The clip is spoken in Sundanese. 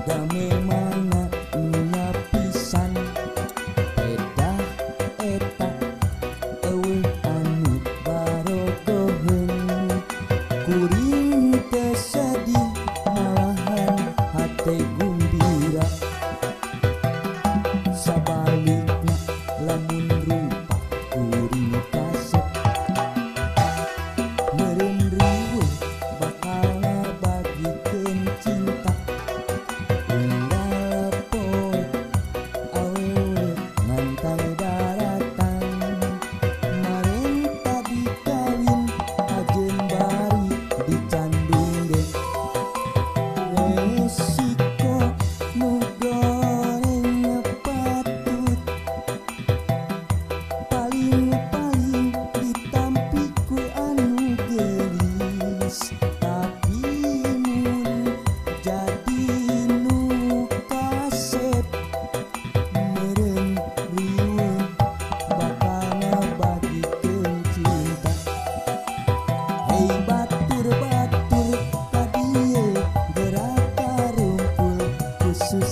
Damemana nya pisan pedah eta eueuh anu barogoheun kuring teu sedih malahan hate gumbira sabalikna lamun rupa kuring kasep meureun riweuh bakal ngabagikeun cinta unggal poe awewe ngantai daratang marenta dikawin ajeun bari dicandung ge resiko nu goreng patut paling-paling ditampi ku anu geulis tapi mun jadi nu kasep meureun riweuh bakal ngabagikeun cinta. Hei batur-batur ka dieu geura karumpul khusus.